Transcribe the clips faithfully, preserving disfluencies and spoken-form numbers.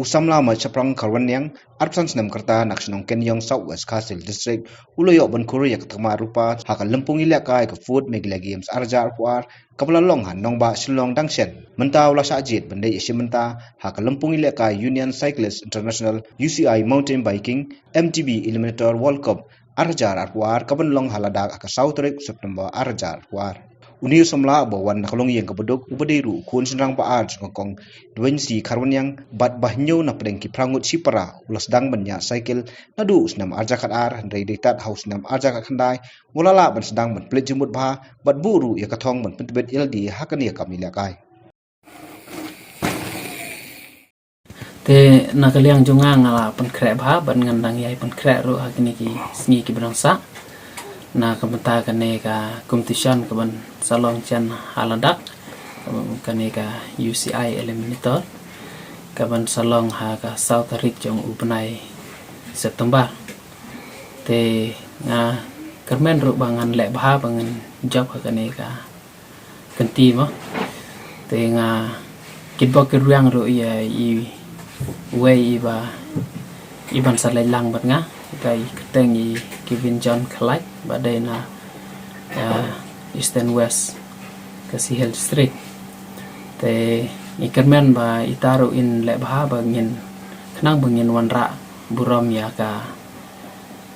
Samla Mai Chaprang Kharwaniang, arphew san snem ka rta, na ka shnong Kenyong, South West Khasi Hills District, u la ïoh ban khur ïa ka thma rupa ha ka lympung ïalehkai ka Food Meghalaya Games arhajar arphew ar, kaba la long ha nongbah Shillong dang shen. Mynta u la shah jied ban leit ïashim bynta ha ka lympung ïalehkai Union Cyclist International, U C I Mountain Biking, M T B Eliminator World Cup arhajar arphew ar, kaban long ha Ladakh ha ka saw tarik September arhajar arphew ar. Une u samla uba wan na ka longïing kaba duk, uba dei ruh u khun shynrang ba ar jong ka kong Dwayne C Kharwaniang, bad ba hynñiew na pdeng ki phra ngut shipara, u la sdang ban ñiah cycle naduh u snem arhajar khatar, hynrei dei tad ha u snem arhajar khatkhyndai ba u la lah ban sdang ban pynleit jingmut bha, bad buh ruh ïa ka thong ban pyntbit ïalade ha kane ka kam ïalehkai. Te na ka liang jong nga, nga la pynkhreh bha, bad ngan dang ïai pynkhreh ruh ha kine ki sngi kiba dang sah. Na ka bynta kane ka competition kaban sa long shen ha Ladakh, kane ka U C I Eliminator, kaban sa long ha ka saw tarik jong u bnai September. Te nga kyrmen ruh ba ngan leh bha, ba ngan jop ha kane ka kynti mo. Te nga kitbok kitrwiang ruh ïa iwei iba, iban sa leit lang bad nga, ka i kyrteng i Kevin John Khalait, ba dei na, ah, Eastern West Khasi Hills District. Te ngi kyrmen ba ita ruh in leh bha, ba ngin, khnang ba ngin wanrah burom ïa ka,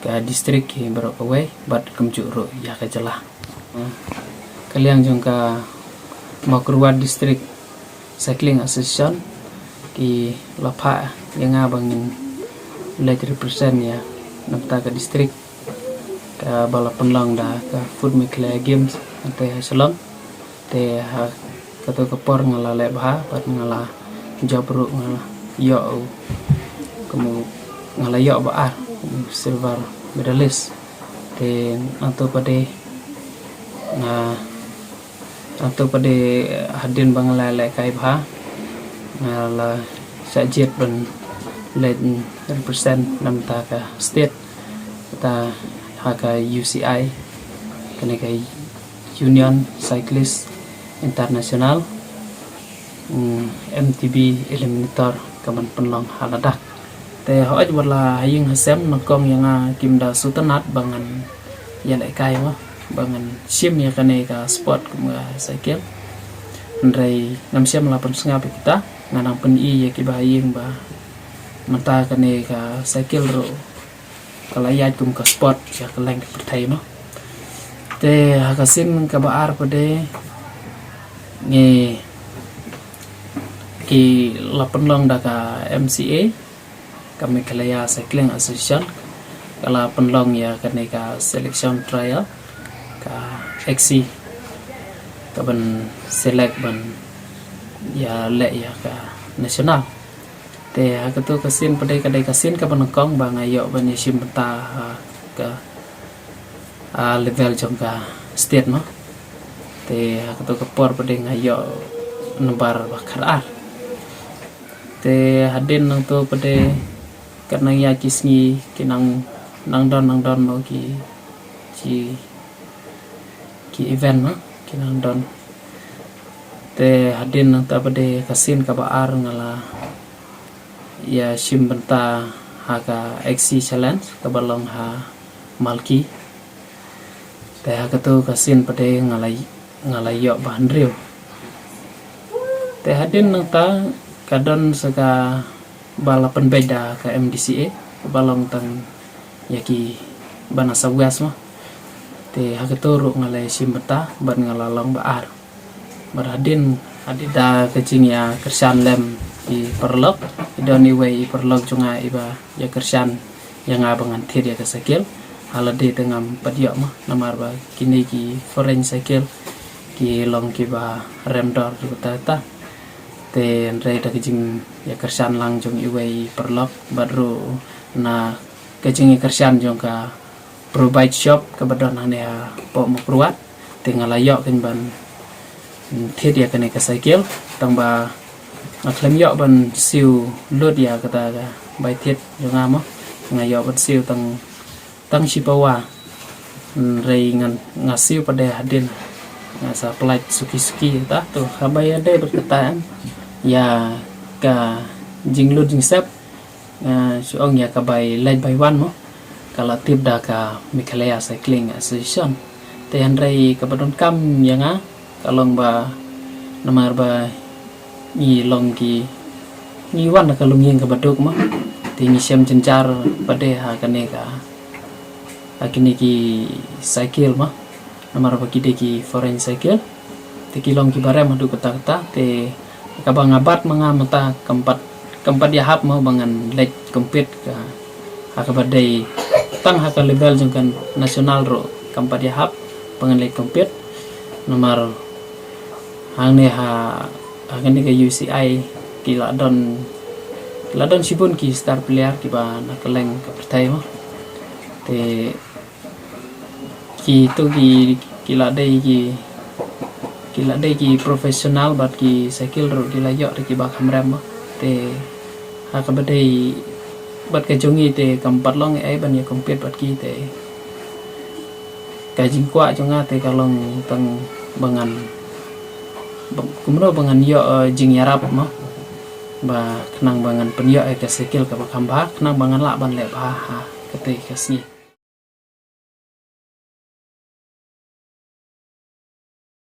ka district hi baroh kawei, bad kumjuh ruh ïa ka jylla. Ka liang jong ka Mawkyrwat District Cycling Association ki la phah ïa nga ba ngin leit represent ïa na bynta ka district kaba la pynlong da ka Food Meghalaya Games hangtei ha Shillong. Te ha kato ka por nga la leh bha, bad nga la jop ruh, nga la ïoh u, kum u, nga la ïoh ba ar, kum u silver medalist. Te nangto pat de nga, nangto pat de hadien ba nga la lehkai bha, nga la shah jied ban leit represent na bynta ka state, kata ha ka U C I, kane ka Union Cyclist International, mm, M T B Eliminator, kaban pynlong ha Ladakh. Te hooid, wat la ha ïing ha sem nyngkong ïa nga kim da sngewtynnat ba ngan ïalehkai mo, ba ngan shim ïa kane ka sport kum ka cycle. Hynrei ngam shym la pynsngap ïa kita, nga nang pyni ïa kiba ha ïing ba mynta kane ka cycle ruh ka la ïaid kum ka sport ïa ka leng ka pyrthei mo. Te ha ka sien kaba ar pat de ngi, ki la pynlong da ka M C A, ka Meghalaya Cycling Association, ka la pynlong ïa kane ka selection trial, ka X C, kaban select ban ïaleh ïa ka national. Te ha kato ka sien pat de ka dei ka sien kaba nyngkong ba nga ïoh ban ïashim bynta ha ka, ah, level jong ka state mo. Te ha kato ka por pat de nga ïoh nambar ba khatar. Te hadien nangto pat de kat nang ïa ki sngi ki nang, nang don, nang don mo ki, ki, ki event mo, ki nang don. Te hadien nangta pat de ka sien kaba ar nga la ïashim bynta ha ka X C Challenge kaba long ha Malki. Te ha kato ka sien pat de nga la, nga la ïoh ba hynriew. Te hadien nangta ka don sa kaba la pynbeit da ka M D C A, kaba long tang ïa kiba na South West mo. Te ha kato ruh nga la ïashim bynta bad nga la long ba ar. Bad hadien, hadien da ka jingïakyrshan lem i paralok, i don iwei i paralok jong nga iba ïakyrshan ïa nga ba ngan thied ïa ka cycle. Ha lade te ngam pat ïoh mo, namar ba kine ki foreign cycle ki long kiba rem dor jong kata kata. Te hynrei da ka jingïakyrshan lang jong iwei i paralok bad ruh na ka jingïakyrshan jong ka Pro Bike Shop kaba don hangne hapoh Mawkyrwat, te nga la ïoh kein ban thied ïa kane ka cycle, tang ba nga khlem ïoh ban siew lut ïa kata ka bai thied jong nga mo. Nga ïoh ban siew tang, tang shi pawa. Hynrei ngan, nga siew pat de hadien, nga sa pynlait suki suki ta, to haba ïadei bad kata em, ïa ka Jinglut jingsep, eh, shu ong ïa ka bai leit bai wan mo, ka la tip da ka Meghalaya Cycling Association. Te hynrei kaba donkam ïa nga ka long ba namar ba ngi long ki, ngi wan da ka longïing kaba duk mo. Te ngi shem jynjar pat de ha kane ka, ha kine ki cycle mo. Namar ba ki dei ki foreign cycle. Te ki long kiba rem haduh katta katta. Te kaba nga bat ma nga mynta kam pat, kam pat ïahap mo ba ngan leit compete ka, ha kaba dei tang ha ka level jong ka national ruh kam pat ïahap ba ngan leit compete. Namar hangne ha, ha kane ka U C I ki la don, ki la don shibun ki star player kiba na kylleng ka pyrthei mo. Te kito ki, ki la dei ki, ki la dei ki professional bad ki cycle ruh ki la ïoh da kiba kham rem mo. Te ha kaba dei bad ka jong ngi te kam pat long ei ban ïa compete bad ki. Te ka jingkwah jong nga te ka long tang ba ngan, ba, kumno ba ngan ïoh, eh, jingïarap mo, ba khnang ba ngan pynïoh ïa ka cycle kaba kham bha khnang ba ngan lah ban leh bha ha kata ka sngi.